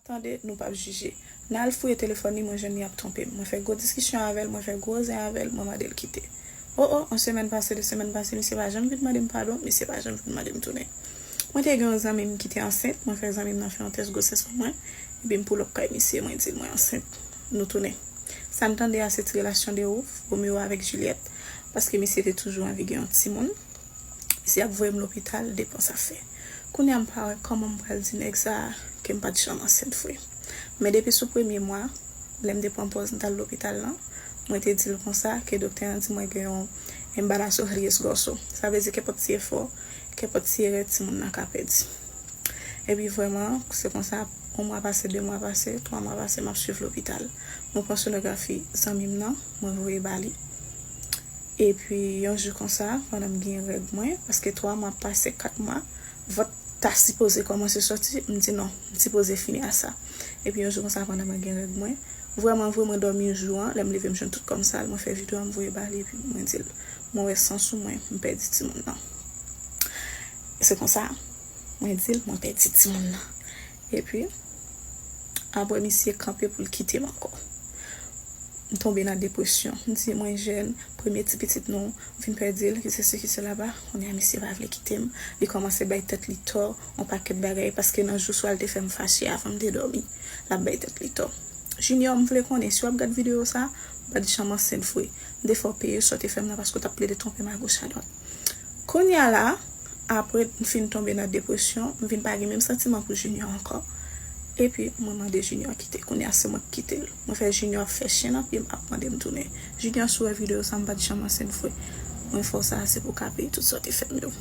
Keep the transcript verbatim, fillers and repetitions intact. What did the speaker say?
Tande, nou p ap jije. N al fouye telefòn li, mwen jwenn li ap twonpe m. Mwen fè gwo diskisyon avè l, mwen fè gwo zen avè l, mwen mande l kite. O o, yon semèn pase, de semèn pase, misye pa janm vin mande m padon, misye pa janm vin mande m tounen. Mwen te gen yon zanmi m ki te ansent, mwen fè zanmi m nan fè yon tès gwosès pou mwen, epi m pull up kay misye, mwen di l mwen ansent. Nou tounen. Sa m tande a se ti relasyon de ouf, Romeo avèk Juliette, paske misye te toujou anvi gen yon timoun. Misye ap voye m lopital, depans ap fè. Kounye a m pa wè kòman m pral di nèg sa a ke m pa t janm ansent vre. Men depi sou premye mwa, lè m te pran pòz m t al lopital lan, mwen te di l konsa ke doktè an di mwen gen yon embarazo riesgoso. Sa vle di kenpòt ti efò, kenpòt ti erè timoun nan ka pèdi. Epi vrèman, se konsa, yon mwa pase, de mwa pase, twa mwa pase, m ap swiv lopital. Mwen pran sonografi zanmi m nan, mwen voye ba li. Epi yon jou konsa, pandan m gen règ mwen, paske twa mwa pase, kat mwa, vant ta sipoze kòmanse sòti, m di non, m sipoze fini a sa. Epi yon jou konsa, pandan mwen gen règ mwen, vrèman vre, mwen dòmi jou an, lè m leve m jwenn tout kòm sal, mwen fè videyo a m voye ba li, epi mwen di l, mwen wè san sou mwen, m pèdi timoun nan. Se konsa, mwen di l, mwen pèdi timoun nan. Epi, apre misye kanpe pou l kite m ankò. M tonbe nan depresyon. M di, mwen jèn, premye ti pitit nou, m vin pèdi l, ki sesi, ki sela, kounye a misye pa vle kite m. Li kòmanse bay tèt li tò, yon pakèt bagay, paske nan jou swa l te fè m fache avan m te dòmi. L ap bay tèt li tò. Junior, m vle konnen, si w ap gad videyo sa, m pa t janm ansent vre. M te fè w peye sa w te fè m nan, paske w t ap plede twonpe m agoch adwat. Kounye a la, apre m fin tonbe nan depresyon, m vin pa gen menm santiman pou Junior ankò. Epi, mwen mande Junior kite. Kounye a, se mwen ki kite l. Mwen fè Junior ap fè chen nan pye m, ap mande m tounen. Junior, si w wè videyo sa, m pa t janm ansent vre. Mwen fè w sa, se pou w ka peye tout sa w te fè m yo.